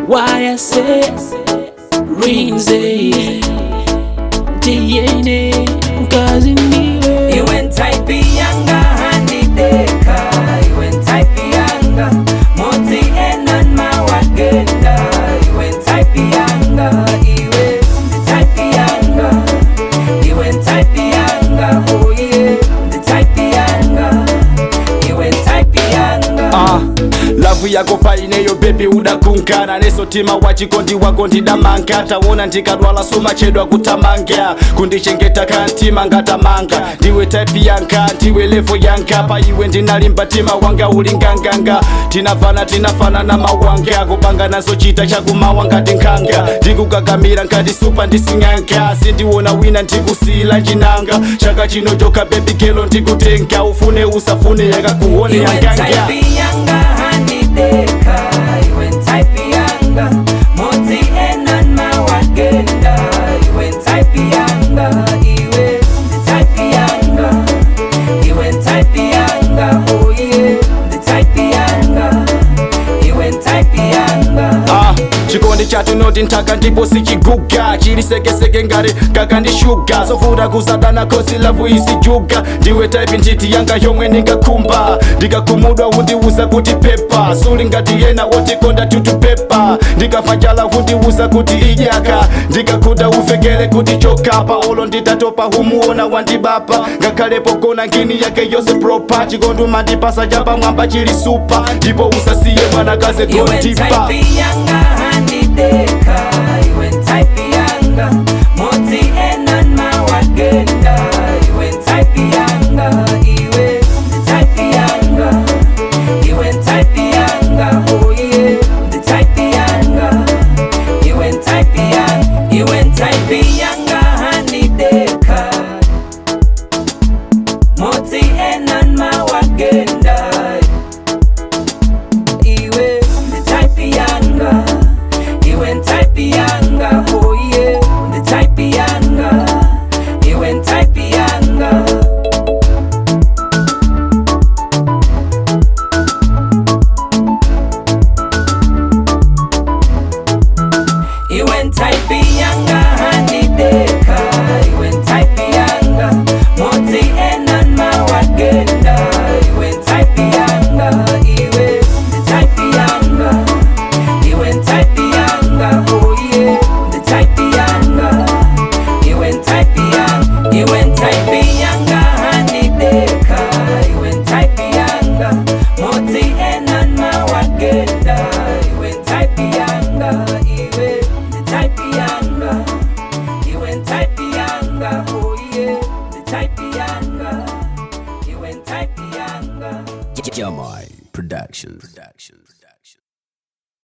Why I say Rinze DNA mkazi ndiwe. Iwe type yanga handideka, iwe type yanga moti enan mawagenda, iwe type yanga, iwe type yanga, iwe type yanga, oh yeah, the type yanga, iwe type yanga. Love yako paineyo baby udakunkana nesotima wachikondi wako ndidamanga taona ndikadwala sumachedwa kutamanga kundichengeta kantima ngatamanga ndiwe type yanga ndiwe level yanga paiwe ndinalimba tima wanga uli nganganga tinafana tinafana na mawanga kupanga naso chita chakumawa ngati nkhanga ndikukakamira ngati supa ndising'anga sindiwona wina ndikusila chinanga chaka chino choka baby girl ndikutenga ufune usafune yakakuone Iwe yanganga. type yanga handideka, iwe type yanga moti enan mawagenda, iwe type yanga, iwe type yanga, iwe type yanga, oh yeah, the type yanga, iwe type yanga. Chikondi chathu noti nthaka ndipo sichiguga chili sekeseke ngati kakandishuga zovuta kusadana khosi lavu isijuga ndiwe type ntiti yanga yomwe ndingakhumba ndikakhumudwa undiuza kuti pepa suli ngati yena wotikonda tutupepa ndikafa njala undiuza kuti idyaka ndikakhuta uvekele kuti chokapa olo nditatopa humuona wandibapa ngakhale pogona ngini yake yonse proper chikondi umandipasa chapamwamba chili super ndipo usasiye mwanakaze Iwe kondipa. type yanga handideka, iwe type yanga moti enan mawagenda, iwe type yanga, iwe type yanga, iwe type yanga, oh yeah, the type yanga, iwe type yanga, iwe type yanga handideka, moti enan mawagenda. Iwe the type yanga, iwe type yanga, oh yeah, the type yanga, iwe type yanga. Iwe type yanga handideka, iwe type yanga moti enan mawagenda, iwe type yanga, iwe type yanga, iwe type yanga, oh yeah, the type yanga, iwe type yanga, iwe type yanga handideka, iwe type yanga moti enan mawagenda, iwe type yanga, iwe type yanga, iwe type yanga, oh yeah, the type yanga, iwe type yanga. Jamai Productions. Productions.